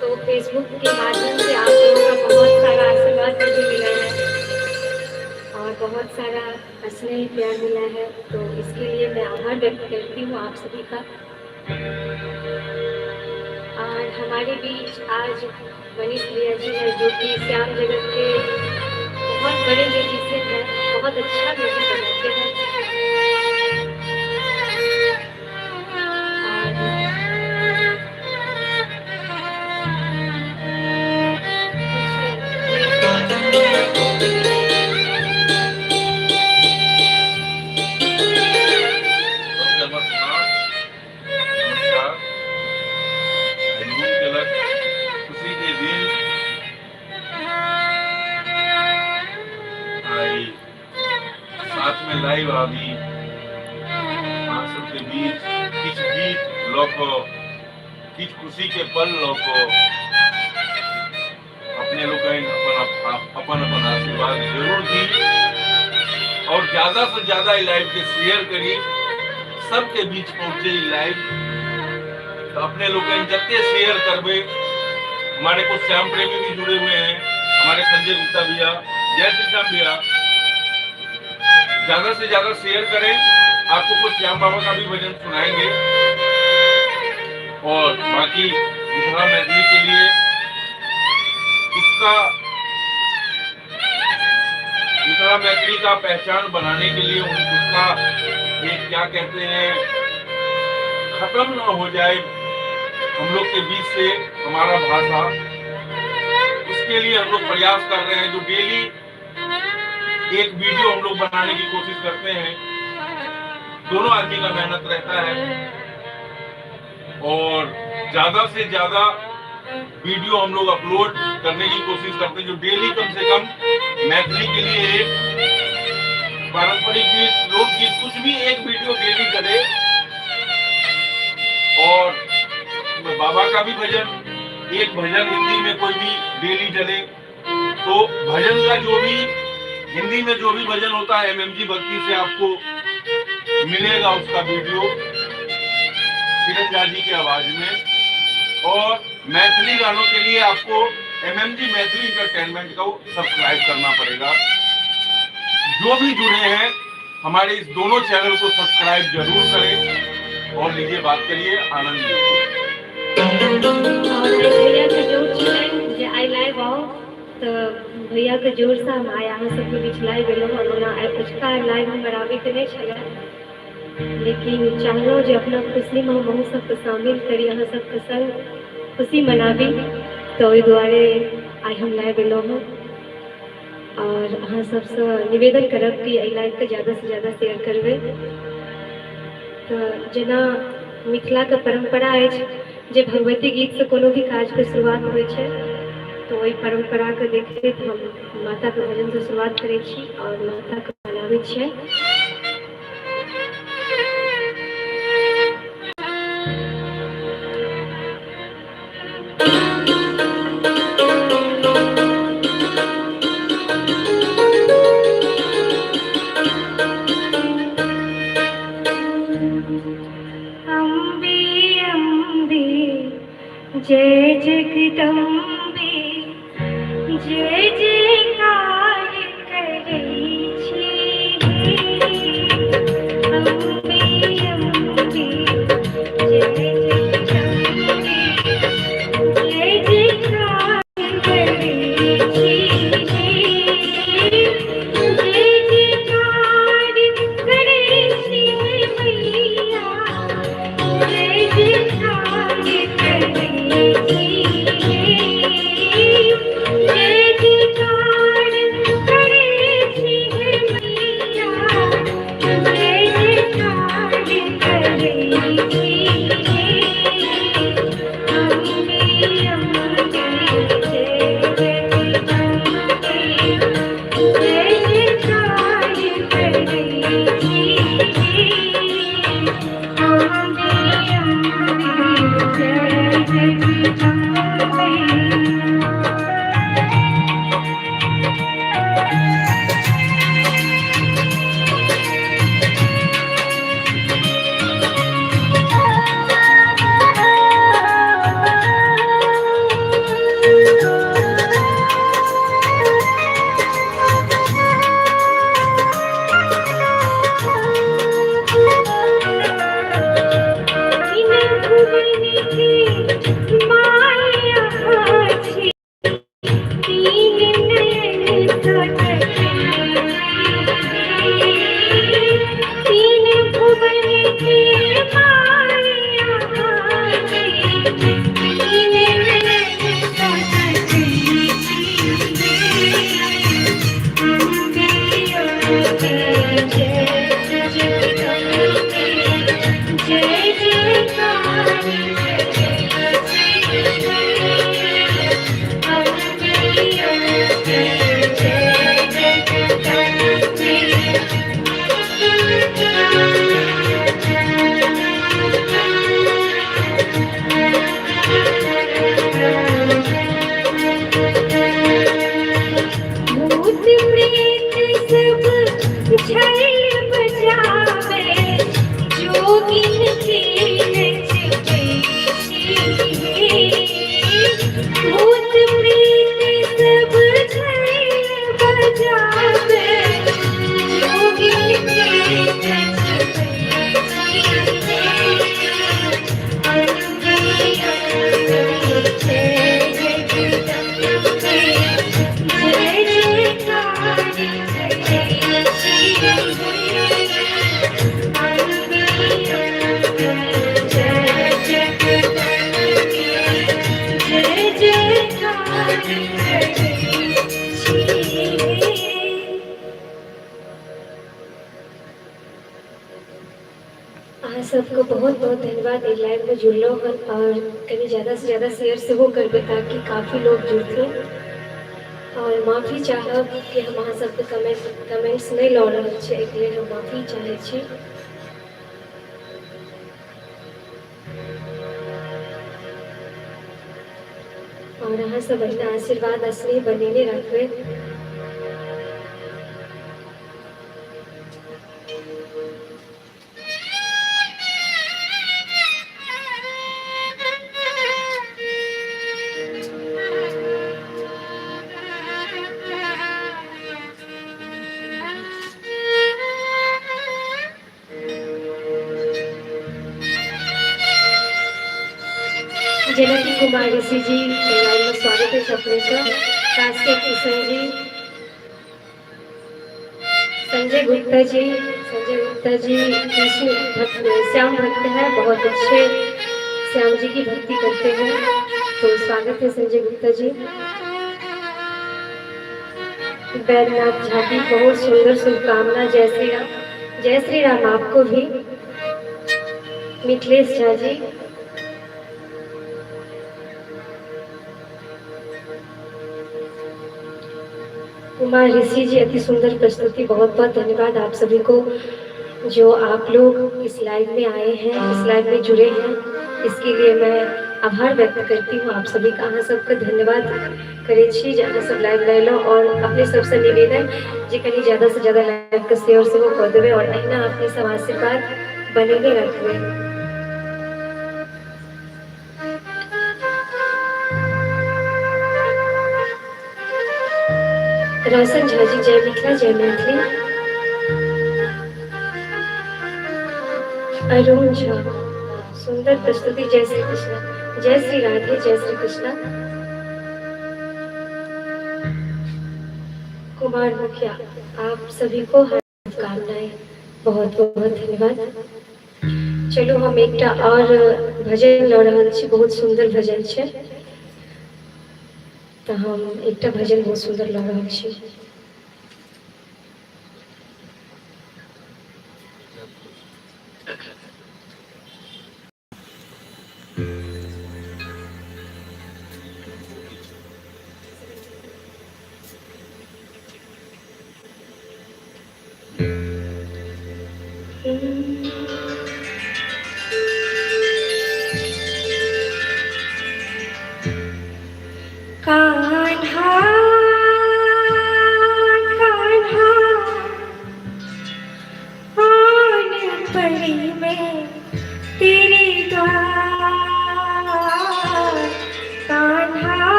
तो फेसबुक के माध्यम से आप लोगों का बहुत सारा आशीर्वाद मुझे मिला है और बहुत सारा स्नेह प्यार मिला है, तो इसके लिए मैं आभार व्यक्त करती हूँ आप सभी का। और हमारे बीच आज मनीष भैया जी हैं, जो कि श्याम जगत के बहुत बड़े म्यूजिशियन हैं, बहुत अच्छा म्यूजिक बनाते हैं। सबके हमर प्रणाम, नमस्कार। आइ मोन केलक खुशी के दिन, आइ साथ में लाइव आबी, अहाँ सबके बीच किछु गीत लऽ कऽ, किछु खुशी के पल लऽ कऽ। अपने लोकनि अपन अपन अपन आशीर्वाद जरूर दी और ज्यादा से ज्यादा ई लाइव के शेयर करी, सबके बीच पहुंचे ई लाइव। तो अपने लोकनि जते शेयर करबै, हमारे कुछ श्याम प्रेमी भी जुड़े हुए हैं, हमारे संजय गुप्ता भैया, जय श्री श्याम भैया। ज्यादा से ज्यादा शेयर करें, आपको कुछ श्याम बाबा का भी भजन सुनाएंगे। और बाकी मिथिला मैथिली के लिए उसका मिथिला मैथिली का पहचान बनाने के लिए उसका एक क्या कहते हैं, खत्म न हो जाए हम लोग के बीच से हमारा भाषा, उसके लिए हम लोग प्रयास कर रहे हैं। जो डेली एक वीडियो हम लोग बनाने की कोशिश करते हैं, दोनों आदमी का मेहनत रहता है और ज्यादा से ज्यादा वीडियो हम लोग अपलोड करने की कोशिश करते हैं, जो डेली कम से कम मैथिली के लिए एक पारंपरिक गीत, लोकगीत, कुछ भी एक वीडियो डेली करे। और बाबा का भी भजन, एक भजन हिंदी में कोई भी डेली चले, तो भजन का जो भी हिंदी में जो भी भजन होता है, एमएमजी भक्ति से आपको मिलेगा उसका वीडियो किरण झा जी की आवाज में। और मैथिली गानों के लिए आपको एमएमजी मैथिली इंटरटेनमेंट को सब्सक्राइब करना पड़ेगा। जो भी जुड़े हैं, हमारे इस दोनों चैनल को सब्सक्राइब जरूर करें और लीजिए, बात करिए, आनंद लीजिए। और आइ भैयाके जोर छलनि जे आइ लाइव आउ, तऽ भैयाके जोरसँ हम आइ अहाँ सबके बीच लाइव एलहुँ। आओर ओना आइ अजुका लाइव हमर आबैके नहि छलै, लेकिन चाहलहुँ जे अपना खुशीमे हम अहूँ सबके शामिल करी, अहाँ सबके संग खुशी मनाबी, तऽ ओहि दुआरे आइ हम लाइव एलहुँ हँ। आओर अहाँ सबसँ निवेदन करब कि एहि लाइवके ज्यादासँ ज्यादा शेयर करबै। तऽ जेना मिथिलाके परम्परा अछि जे भगवती गीतसँ कोनो भी काजके शुरुआत होइ छै, तऽ ओहि परम्पराके देखैत हम माताके भजनसँ शुरुआत करै छी आओर माताके मनाबै छियनि। अम्बे अम्बे जय जगदम्बे, जय जयकार करै छी। अम्बे अम्बे जय जगदम्बे, जय जयकार करै छी। जय जयकार करै छी मैया, जय जयकार करै छी। जय जयकार भूत प्रेत सब छैल बजावे, जोगिन के नचबै छी हे। भूत प्रेत सब छैल बजावे, जोगिन के नचबै छी हे। अम्बे अम्बे जय जगदम्बे, जय जयकार करै छी हे। अम्बे अम्बे जय जगदम्बे, जय जयकार करै छी हे। अहाँ सबके बहुत बहुत धन्यवाद, एहि लाइवमे जुड़लहुँ हन आओर कनि ज़्यादासँ ज़्यादा शेयर सेहो करबै ताकि काफी लोग जुड़थिन। आओर माफी चाहब कि हम अहाँ सबके कमेंट्स नहि लऽ रहल छी, एहिके लेल हम माफी चाहै छी। आओर अहाँ सब अहिना आशीर्वाद आ स्नेह बनेने रखबै। जेनाकि कुमार ऋषि जी लाइवमे स्वागत अछि अपनेके। काश्यप किशन जी, संजय गुप्ता जी, संजय गुप्ता जी कृष्ण भक्त, श्याम भक्त हैं, बहुत अच्छे श्याम जी की भक्ति करते हैं, तो स्वागत है संजय गुप्ता जी। बैद्यनाथ झा जी, बहुत सुंदर शुभकामना, जय श्री राम, जय श्री राम आपको भी। मिथिलेश झा जी, कुमार ऋषि जी, अति सुंदर प्रस्तुति, बहुत बहुत धन्यवाद आप सभी को जो आप लोग इस लाइव में आए हैं, इस लाइव में जुड़े हैं, इसके लिए मैं आभार व्यक्त करती हूँ आप सभी का। अहाँ सबके धन्यवाद करै छी जे अहाँ सब लाइव एलहुँ और अपने सबसँ निवेदन जे कनि ज़्यादा से ज़्यादा लाइव के शेयर सेहो कऽ देबै और अहिना अपने सब आशीर्वाद बनेने रखबै। रोशन झा जी, जय मिथिला जय मैथिली। अरुण झा, सुंदर प्रस्तुति, जय श्री कृष्ण, जय श्री राधे, जय श्री कृष्ण। कुमार मुखिया, आप सभी को शुभकामनाएं, बहुत बहुत धन्यवाद। चलू हम एकटा और भजन लऽ रहल छी, बहुत सुंदर भजन छै, तऽ हम एकटा भजन बहुत सुंदर लऽ रहल छी। कान्हा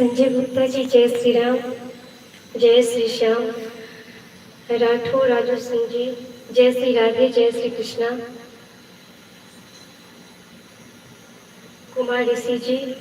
संजय गुप्ता जी जय श्री राम, जय श्री श्याम। राठौर राजू सिंह जी जय श्री राधे, जय श्री कृष्णा। कुमार ऋषि जी।